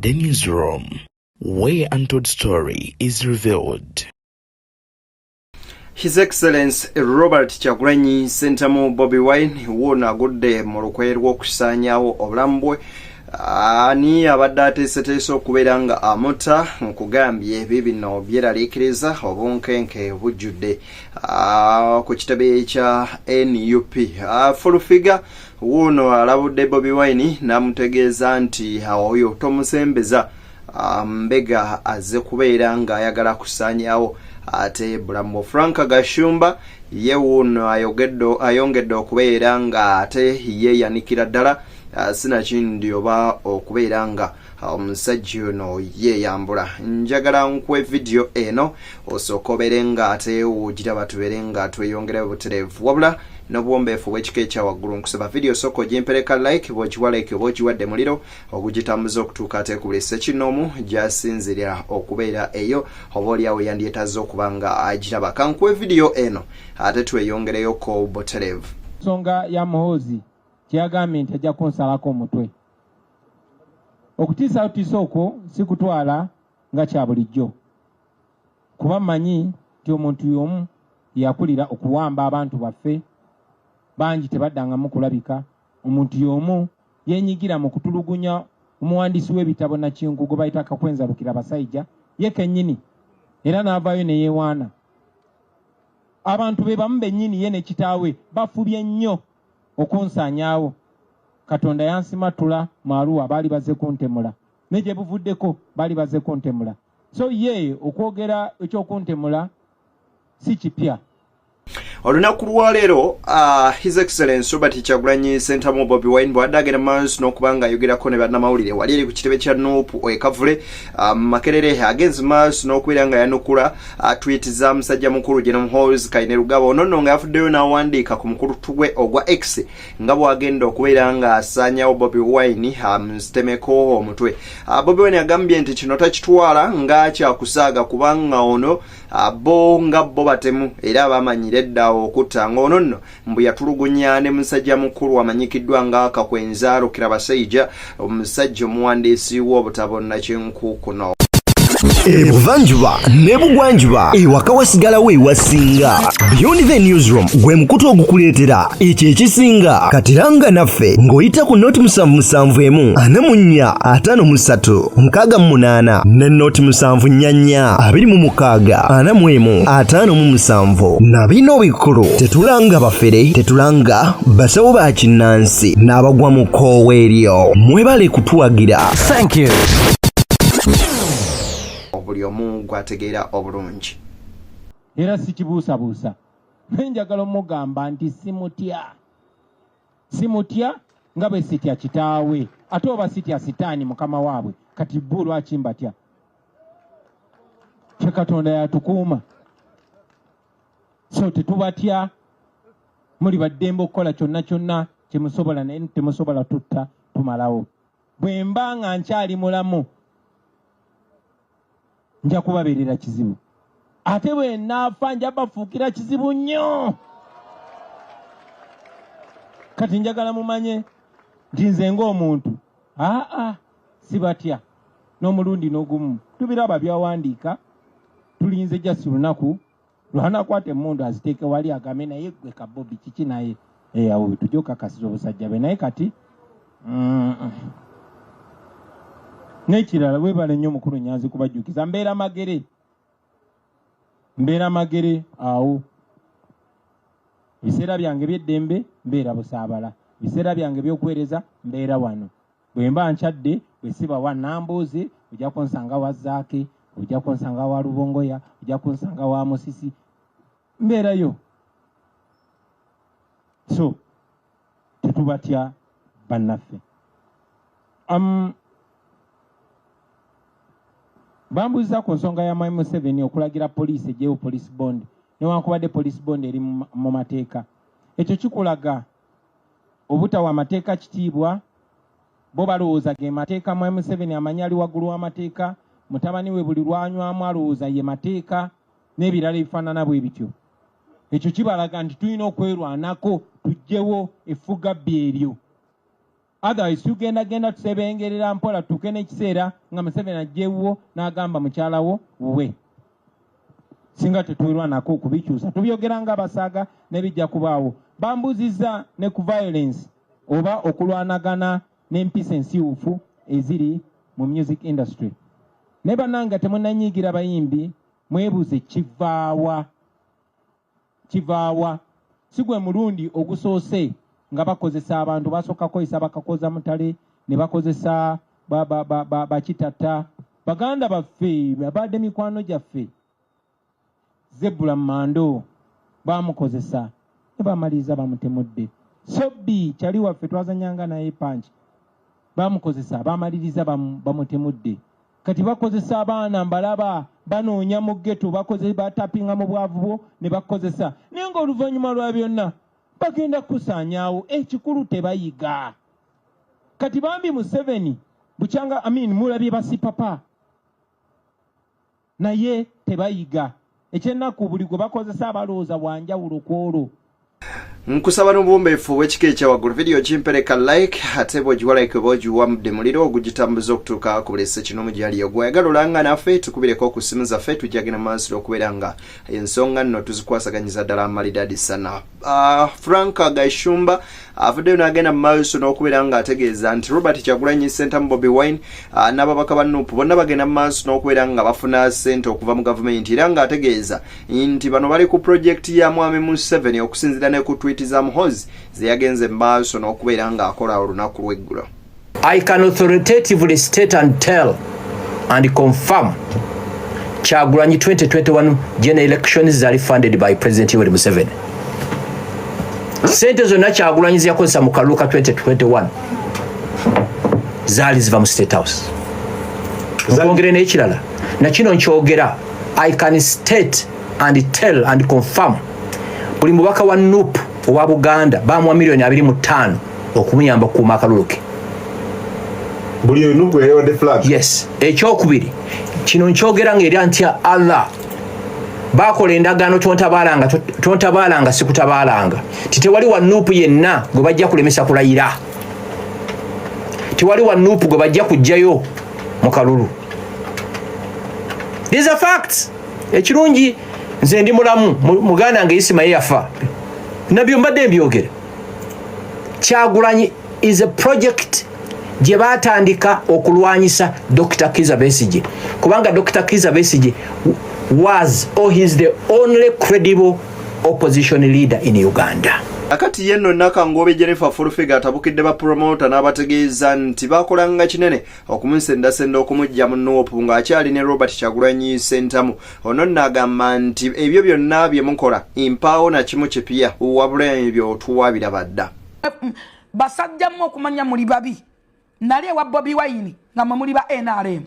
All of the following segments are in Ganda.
The newsroom, where untold story is revealed. His Excellency Robert Kyagulanyi Ssentamu Bobi Wine wuuno agudde mu lukwe lw'okusaanyaawo obulamu bwe. Ani abadde ateeseteese okubeera nga amutta? Nkugambye biibino byeraliikiriza, obunkenke bujjudde ku kitebe kya NUP. Full Figure wuuno alabudde Bobi Wine n'amutegeeza nti oyo tomusembeza, mbega azze kubeera ng'ayagala kusaanyaawo ate bulamu bwo. Frank Gashumba ye wuuno ayongedde okubeera nga ate yeeyanikira ddala, sinakindi oba okubeera nga omusajja ono yeeyambula. Njagala nkuwe vidiyo eno osooka obeere nga ate ogiraba, tubeere nga tweyongerayo butereevu wabula n'obuwombeefu bw'ekika ekya waggulu. Nkusaba vidiyo sooka ogimpereka like, bw'ogiwa like oba ogiwadde muliro ogugitambuza okutuuka ate ku buli ssekinnoomu gy'asinzirira okubeera eyo, oba oliawo yandyetaaze okuba nga agiraba. Kankuwe vidiyo eno ate tweyongereyoko butereevu. Nsonga ya Muhoozi kyeyagambye nti ajja kunsalako omutwe, okutiisatiisa okwo sikutwala nga kya bulijjo, kuba mmanyi nti omuntu y'omu yakulira okuwamba abantu baffe bangi tebaddangamu kulabika. Omuntu y'omu yenyigira mu kutulugunya omuwandiisi w'ebitabo Nakinku gwe bayita Kakwenza Rukirabashaija ye kennyini, era n'avaayo ne yeewaana. Abantu be bamu bennyini ye ne kitaawe bafubye nnyo okunsaanyaawo. Katonda yansimattula mu Arua, baali bazze kuntemula, ne gye buvuddeko baali bazze kuntemula. So ye okwogera ekyokuntemula si kipya. Olunaku lwaleero His Excellence Robert Kyagulanyi Ssentamu Bobi Wine bw'adde agenda maaso n'okuba nga ayogerako ne bannamawulire wali eri ku kitebe kya NUP e Kavule Makerere, agenze maaso n'okubeera nga yanukula tweet za musajja mukulu General Muhoozi Kainerugaba. Ono nno nga yavuddeyo n'awandiika ku mukulutu gwe ogwa X nga bw'agenda okubeera nga asaanyawo Bobi Wine, amutemeko omutwe. Bobi Wine agambye nti kino takitwala nga kyakusaaga, kubanga ono bo nga bo batemu era bamanyire edda okutta, ng'ono nno mbu yatulugunya ne musajja mukulu amanyikiddwa nga Kakwenza Rukirabashaija, omusajja omuwandiisi w'obutabo Nakinku kuno. Ebuvanjuba n'ebugwanjuba, ewaka wasigalawo ewasinga. Beyond the Newsroom gwe mukutu ogukuleetera ekyo ekisinga. Katiranga naffe ng'oyita ku 077 44 53 68 ne 074 26 41 57. Na bino bikulu: tetulanga bafere, tetulanga basawo ba kinnansi n'abagwa mu kkoowa eryo. Mwebale kutuwagira. Thank you. Buli omu gwategeera obulungi. Era sikibuusabuusa, naye njagala omugamba nti simutya, simutya nga bwe sitya kitaawe, ate oba sitya Sitaani mukama waabwe. Kati bo lwaki mbatya? Ffe Katonda yatukuuma, so tetubatya. Muli baddembe okukola kyonna kyonna kyemusobola, naye temusobola tutta tumalawo. Bwe mba nga nkyali mulamu nja kubabeerera kizibu, ate bwe naafa nja bafuukira kizibu nnyo. Kati njagala mumanye nti nze ng'omuntu aa sibatya n'omulundi n'ogumu. Tubiraba byawandiika, tulinze jasi lunaku lwanakwata emmundu aziteeke wali agambe, "Naye gwe ka Bobi kiki?" Naye awo tujja okukakasiza obusajja bwe. Naye kati N'ekirala, weebale nnyo mukulu Nyanzi kubajjukiza, mbeera Magere, mbeera Magere awo. Ebiseera byange by'eddembe mbeera Busaabala, ebiseera byange by'okuweereza mbeera wano. Bwe mba nkyadde, bwe siba wa Nambuuzi, ojja kunsanga wa Zaake, ojja kunsanga wa Lubongoya, ojja kunsanga wa Musisi, mbeerayo. So tetubatya bannaffe. Bambuuziza ku nsonga ya Mwami Museveni okulagira poliisi egyewo police bond newankubadde police bond eri mu mateeka. Ekyo kikulaga obutawa amateeka kitiibwa. Bo balowooza ge mateeka. Mwami Museveni amanyi ali waggulu w'amateeka, mutabani we buli lwanywamu alowooza ye mateeka n'ebirala ebifaanana bwe bityo. Ekyo kibalaga nti tulina okwerwanako tuggyewo effugabbi eryo. Otherwise tugenda genda tusebengerera mpola tutuuke n'ekiseera nga Museveni ajja ewuwo n'agamba mukyala wo wuwe. Singa tetwerwanako okubikyusa, tubyogera nga abasaaga ne bijja kubaawo. Bambuuzizza ne ku violence oba okulwanagana n'empisa ensiiwuufu eziri mu music industry. Naye bannange nga temunnanyiigira bayimbi, mwebuuze kivaawa? Kivaawa? Si gwe mulundi ogusoose nga bakozesa abantu. Basooka kukozesa Bakakoza Mutale, ne bakozesa Bakitatta, baganda baffe abadde mikwano gyaffe. Zebula Mando bamukozesa ne bamaliriza bamutemudde. Sobbi kyali waffe twazanyanga naye panki, bamukozesa bamaliriza bamutemudde. Kati bakozesa abaana, mbalaba banoonya mu ghetto, bakoze batapinga mu bwavu bwo ne bakozesa, naye ng'oluvannyuma lwa byonna bagenda kusaanyaawo. Ekikulu tebayiga. Kati bambi Museveni bukyanga, I mean, mulabye basipapa naye tebayiga. Ekyennaku buli gwe bakozesa abalowooza bwanjawulo ku olwo. Nkusaba n'obuwombeefu obw'ekika ekyawaggulu, vidiyo kimpereka like, ate bw'ogiwa like oba ogiwa mudde muliro ogugitambuza okutuuka ku buli ssekinomu gyali. Ogwayagala olanga naffe, tukubireko ku ssimu zaffe, tujja genda maaso okubeera nga ensonga nno tuzikwasaganyiza ddala malidadi sana. Frank Gashumba avuddeyo n'agenda mu maaso n'okubeera ng'ategeeza nti Robert Kyagulanyi Ssentamu, Bobi Wine, n'ababaka ba NUP bonna bagenda mu maaso n'okubeera nga bafuna ssente okuva mu gavumenti, era ng'ategeeza nti bano bali ku projekiti ya Mwami Museveni okusinziira ne ku tweet za Muhoozi ze yagenze mu maaso n'okubeera ng'akola olunaku lw'eggulo. I can authoritatively state and tell and confirm Kyagulanyi 2021 general elections zali funded by President Yoweri Museveni. Sente zonna Kyagulanyi zeyakozesa mu kalulu ka 2021 zaali ziva mu State House. Nkwongere n'ekirala, na kino nkyogera, I can state and tell and confirm buli mubaka wa NUP owa Buganda bamuwa miliyoni 25 okumuyamba okukuuma akalulu ke. Buli onuku yayawadde flag. Yes. Ekyokubiri, kino nkyogera ngaera ntya Allah, bakola endagaano, tontabaalanga, tontabaalanga sikutabaalanga, ti tewali wa NUP yenna gwe bajja kulemesa kulayira, tewali wa NUP gwe bajja kujjayo mu kalulu. These are facts. Ekirungi nze ndi mulamu, muganda wange Isima ye yafa, nabyo mbadde mbyogera. Kyagulanyi is a project gye batandika okulwanyisa Dr Kiza Besige, kubanga Dr Kiza Besige was or he is the only credible opposition leader in Uganda. Akati ye nno Nakangobe Jennifer Full atabukidde ba promoter n'abategeeza nti bakolanga kinene okumusendasenda okumujja mu NUP ng'akyali ne Robert Kyagulanyi Ssentamu. Ono nno agamba nti ebyo byonna bye mukola mpaawo na kimu kipya, wabula ebyo tuwabiraba dda. Basajjamu okumanya muli babi. Nali ewa Bobi Wine nga mwe muli ba NRM,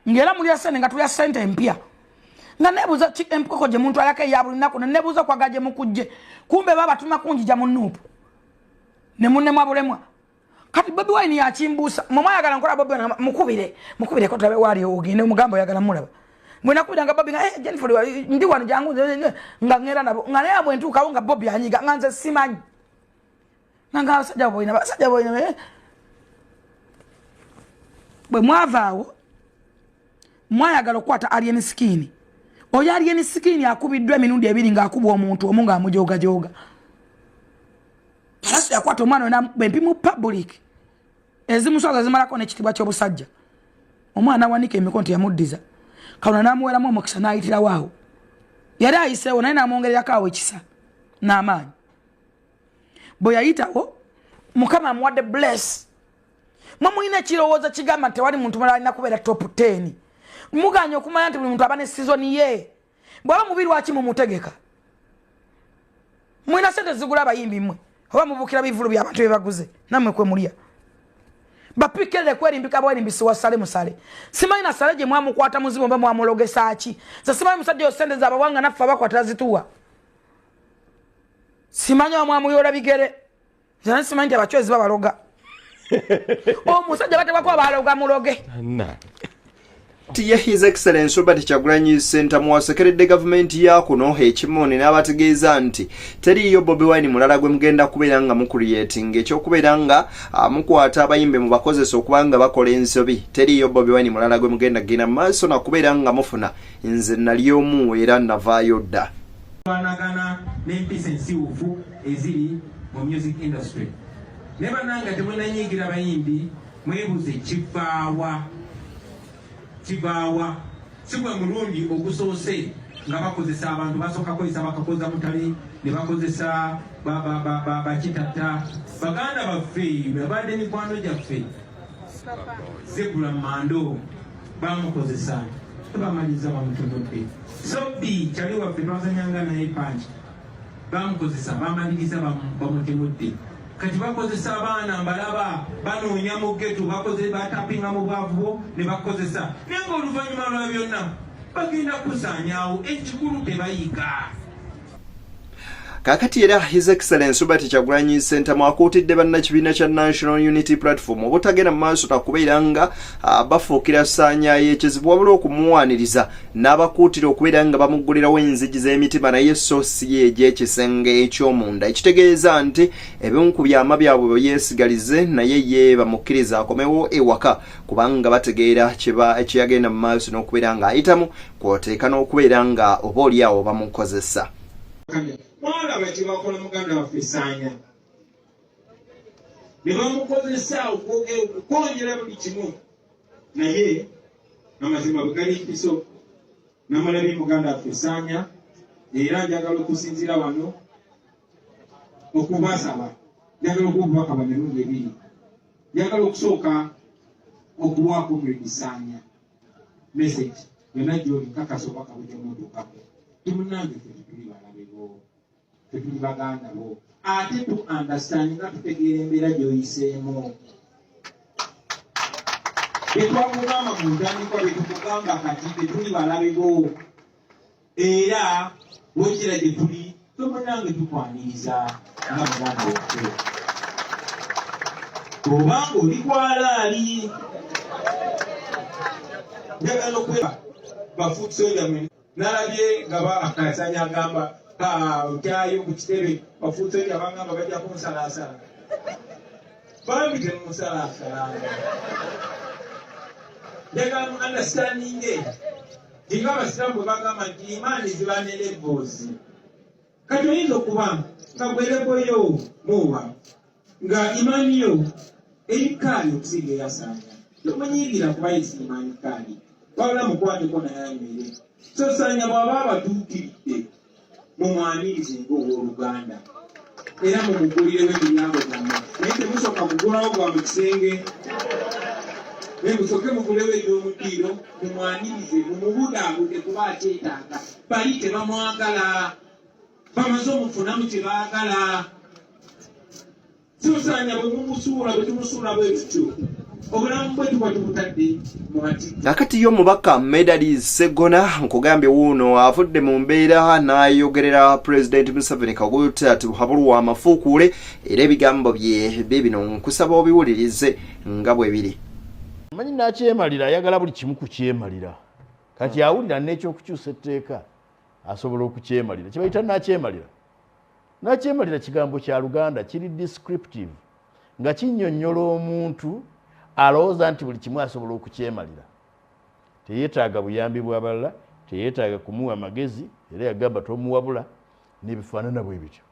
ngaera mulya sente nga tulya sente empya, nga nebuuza enkoko gye muntu alako eya buli lunaku, nenebuuza okwaga gye mukujje. Kumbe babatuma kunjija mu NUP ne munemwa bulemwa. Kati Bobi Wine yakimbuusa, mwe mwayagala nkola Bobi Wine, mukubire, mukubireko tulabe waali, ogende omugambo oyagala mulaba. Bwe nakubiranga Bobi nga, "Eh, Jennifer, ndi wano, jangu," nga ŋŋenda nabo, nga naye bwe ntuukawo nga Bobi anyiga, nga nze simanyi, nga abasajja boyina, abasajja boyina, eh. Bwe mwavaawo mwayagala okukwata Alien Skin. Oyo Alien Skin akubiddwa emirundi ebiri ng'akubwa omuntu omu ng'amujoogajoga. Palaso yakwata omwana oyo n'amukuba empi mu public ezimuswaza, zimalako n'ekitiibwa ky'obusajja. Omwana awanika emikono teyamuddiza. Kalona n'amuweramu omukisa n'ayitirawo awo, yali ayiseewo naye n'amwongererako awo ekisa n'amaanyi. Bwe yayitawo, Mukama amuwadde bless. Mwe mulina ekirowoozo kigamba nti tewali muntu mulala alina kubeera top 10. Muganya okumanya nti buli muntu aba ne season ye. Bwaba mubi, lwaki mumutegeka? Mulina sente zigula abayimbi mmwe, oba mubukira bivulu byabantu byebaguze nammwe kwe mulya? Bapikerere kwerimbika bwerimbisi wa sale musale. Simanyi na sale gye mwamukwata muzibu oba mwamulogesa ki. Nze simanyi musajja oyo, sente zabawanga naffe abakwata zituwa. Simanyi omwamuyoola bigere. Nze simanyi nti abacwezi babaloga. Omusajja bateekako abaloga muloge. Ye His Excellence Robert Kyagulanyi Ssentamu asekeredde gavumenti ya kuno ekimuuni n'abategeeza nti teriiyo Bobi Wine mulala gwe mugenda kubeera nga mucreatinga ekyokubeera nga mukwata abayimbi mubakozesa okuba nga bakola ensobi. Teriiyo Bobi Wine mulala gwe mugenda kugenda mu maaso nakubeera nga mufuna. Nze nali omu era navaayo dda. Kulwanagana n'empisa ensiwuufu eziri mu music industry. Naye bannange temunnanyiigira bayimbi, mwebuuze kivaawa? Kivaawa? Si gwe mulundi ogusoose nga bakozesa abantu, basooka kukozesa bakakoza mutale ne bakozesa bakitatta baganda baffe babadde mikwano gyaffe Zebra Mando bamukozesa bamaliza bamutunudde. Sobbi kyali waffe twazanyanga naye panki bamukozesa bamaliriza bamutemudde. Kati bakozesa abaana mbalaba banoonya mu ghetto, bakoze batapinga mu bwavu bwo ne bakozesa, naye ng'oluvannyuma lwa byonna bagenda kusaanyaawo ekikulu tebayiga. Kaakati era His Excellence Robert Kyagulanyi Ssentamu akuutidde bannakibiina kya National Unity Platform obutagenda mu maaso nakubeera nga bafuukira ssaanya y'ekizibu, wabula okumuwaaniriza n'abakuutira okubeera nga bamuggulirawo enzigi z'emitima naye so si egy'ekisenge eky'omunda, ekitegeeza nti ebimu ku byama byabwe byesigalize naye ye bamukkiriza akomewo ewaka kubanga bategeera kyeyagenda mu maaso n'okubeera ng'ayitamu kw'oteeka n'okubeera nga oba oli awo bamukozesa. Mwalaba kye bakola muganda waffe Saanya ne bamukozesa okwongera buli kimu, naye amazima bwe gali mpiso namulabye muganda waffe Saanya. Era njagala okusinziira wano okubasaba, njagala okuba obubaka bwa mirundi ebiri. Njagala okusooka okuwa Comrade Saanya message yonna gy'oli, nkakasa obubaka bujja mutuukako. Timunnange, ffe tetuli balabe bo, tetuli baganda bo, ate tu understand nga tutegeera embeera gy'oyiseemu. Byetwakugamba mu ntandikwa byetukugamba kati, tetuli balabe bo, era wekira gye tuli ffe munnange tukwaniriza nga muganda waffe. Obanga oli kwalaali, njagala okweba bafoot soldier mwe nalabye nga bakasanya agamba kyayo ku kitebe bafoot soldier bangamba bajja kunsalaasala. Bambi temumusalaasala, njagala mu understanding nga abasiraamu bwe bagamba nti imaani ziba ne levels. Kati oyinza okuba nga gwe level yo muwa nga imaani yo eri kaali okusinga eyasaanya, tomunyiigira kuba yesi imaani kaali, wabula mukwateko naye anywere. So Saanya bw'aba abatuukiridde, mumwanirize ng'owooluganda era mumugulirewo emiryango gyammwe, naye temusooka kugulawo gwa mu kisenge, naye musooke mugulewo egy'omu ddiiro, mumwanirize, mumubudaabude kuba akyetaaga. Bali tebamwagala, bamaze omufunamu kye baagala. Sosaanya bwe mumusuula, bwe tumusuula bwe tutyo, obulamu bwe tuba tubutadde mu matigga. Kakati yo omubaka Medard Sseggona nkugambye wuuno avudde mu mbeera n'ayogerera Pulezidenti Museveni Kaguta Tibuhaburwa amafuukuule, era ebigambo bye bye bino, nkusaba obiwulirize nga bwe biri. Manyi nakyemalira ayagala buli kimu kukyemalira. Kati awulira n'ekyokukyusa etteeka asobola okukyemalira. Kibayita nakyemalira. Nakyemalira kigambo kya Luganda kiri descriptive, nga kinnyonnyola omuntu alowooza nti buli kimu asobola okukyemalira, teyeetaaga buyambi bw'abalala, teyeetaaga kumuwa magezi, era yagamba tomuwabula n'ebifaanana bwe bityo.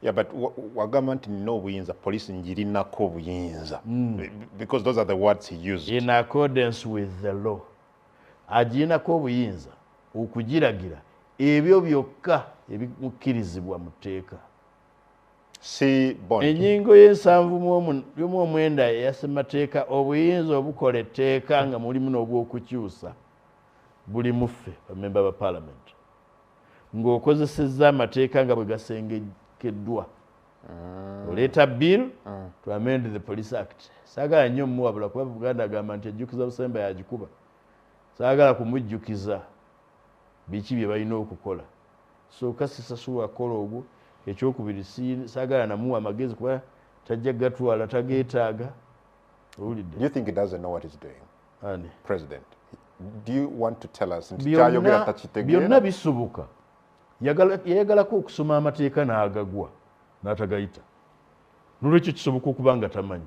Yeah, but wagamba nti nina obuyinza, police ngirinako obuyinza, because those are the words he used. In accordance with the law, agirinako obuyinza okugiragira ebyo byokka ebimukkirizibwa mu tteeka. Si bond. Ennyingo y'ensanvu mu omwenda eya ssemateeka, obuyinza obukola etteeka nga mulimu n'obwokukyusa buli muffe bamemba ba parliament ng'okozesezza amateeka nga bwe gasengekeddwa. Oleeta bill to amend the Police Act. Saagala nnyo mmuwabula kuba Buganda agamba nti ejjukiza busemba yagikuba. Saagala kumujjukiza biki bye balina okukola. Sooka sisasulwa kukola ogwo. Ekyokubiri, saagala namuwa amagezi kuba tajja gatwala, tageetaaga. Owulidde? Do you think he doesn't know what he's doing? Ani? President, do you want to tell us nti kyayogera takitegeera? Byonna bisoboka. Yayagalako okusoma amateeka n'agagwa n'atagayita, nolwekyo kisoboka okuba nga tamanyi.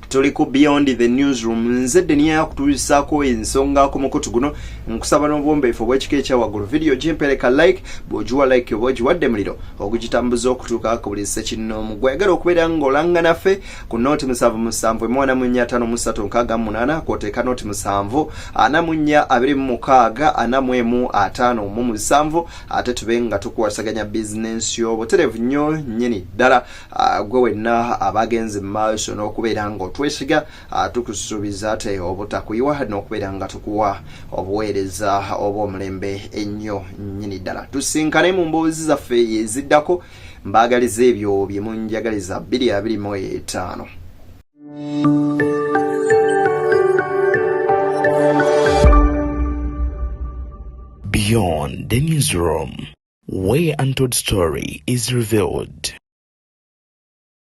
Tuli ku Beyond the Newsroom, nze Deniya kutuusaako ensonga ku mukutu guno. Nkusaba n'obuwombeefu obw'ekika ekya waggulu, vidiyo gimpereka like, bw'ogiwa like oba ogiwadde muliro ogugitambuza okutuuka ku buli ssekinnoomu. Gweyagala okubeera ng'olanga naffe ku nooti 77 145 53 68, kwoteeka nooti 7 44 26 41 57, ate tube nga tukwasaganya bizinensi y'obutereevu nnyo nnyini ddala. Gwe wenna abagenze mu maaso n'okubeera ng'otwesiga, tukusuubiza ate obutakuyiwa n'okubeera nga tukuwa obuweereza obw'omulembe ennyo nnyini ddala. Tusinkane mu mboozi zaffe eziddako. Mbaagaliza ebyo bye munjagaliza. 2025. Beyond the Newsroom, where untold story is revealed.